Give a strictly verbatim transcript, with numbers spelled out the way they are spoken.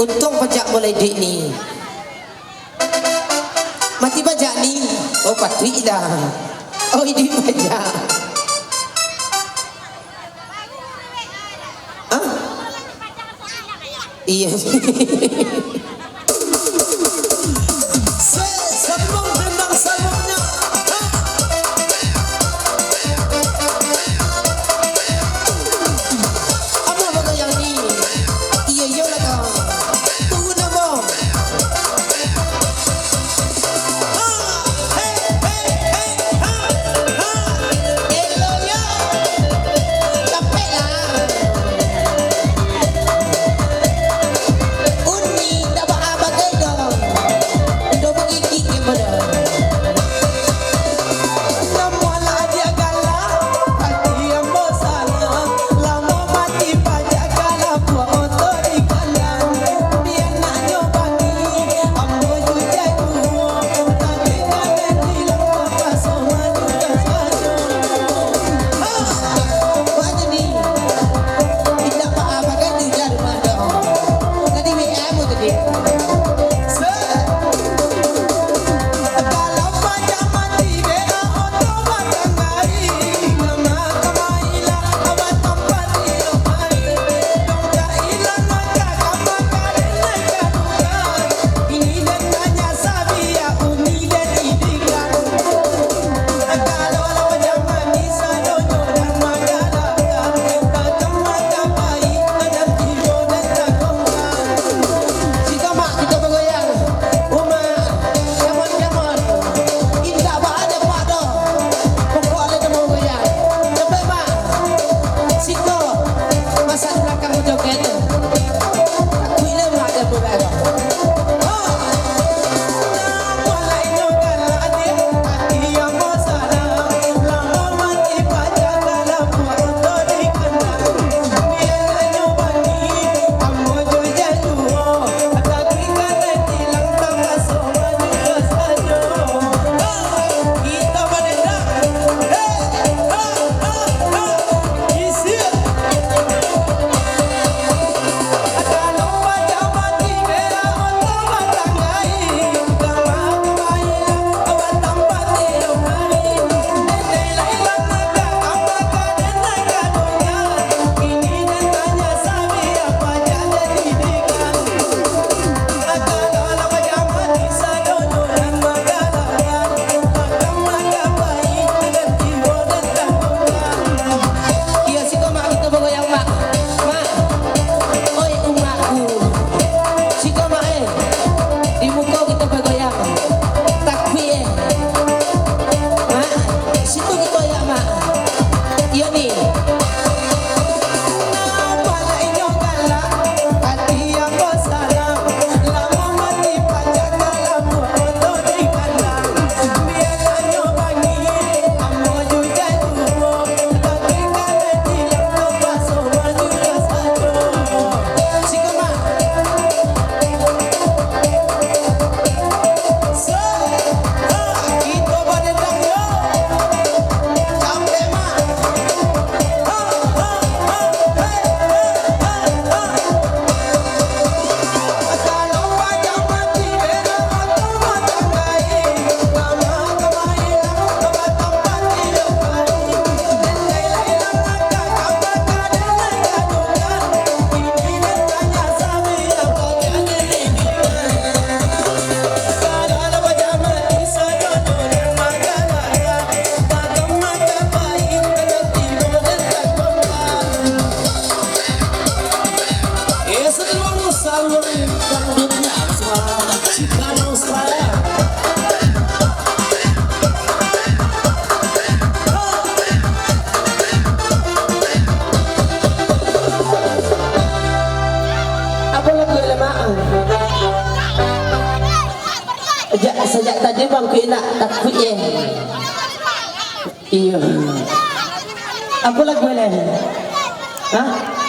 Untuang pajak mulai duit ni. Mati pajak ni. Oh, patuik dah. Oh, iduik pajak. Hah? Iya. Se-, sebelum tembang selanjutnya. Hah? Apo bagoyang ni? Iyo, iyo lah kau. Tunggu namo. Ha, hei, hei, hei, ha, ha. Elo yo. Capek lah. Uni ndak ba-, bagai doh. Ndo bagigik ke bodoh. Namuah lah dia galak, hati ambo sanang. Lamo mati pajak ka labuah oto di kandang. Di anaknyo bani, ambo tu jatuah. Tapi ka mati lah papaso mati ka sajo. Ha! Banyak ni. Indak pa-, pakai tu jar rumah doh. Tadi W A mo tadi. Set. Siko, Mak, kito bagoyang. Uma, come on, come on. Indak ba-, ado, Mak, doh. Pokok lai ka bagoyang. Capek, Mak. Siko, masa di balakang joget tu. Takuik lai, Mak, dia bagoyang. Ha! Iyo, siko, Mak, kito bagoyang, Mak. Mak. Oi, umakku. Siko, Mak, eh. Di muko kito bagoyang. Takuik, eh. Mak, situ kito, yo, Mak. Iyo ni. Apo lagu le, Mak? Sajak, sajak tadi bangku nak takuik, eh. Iyo. Apo lagu le? Hah?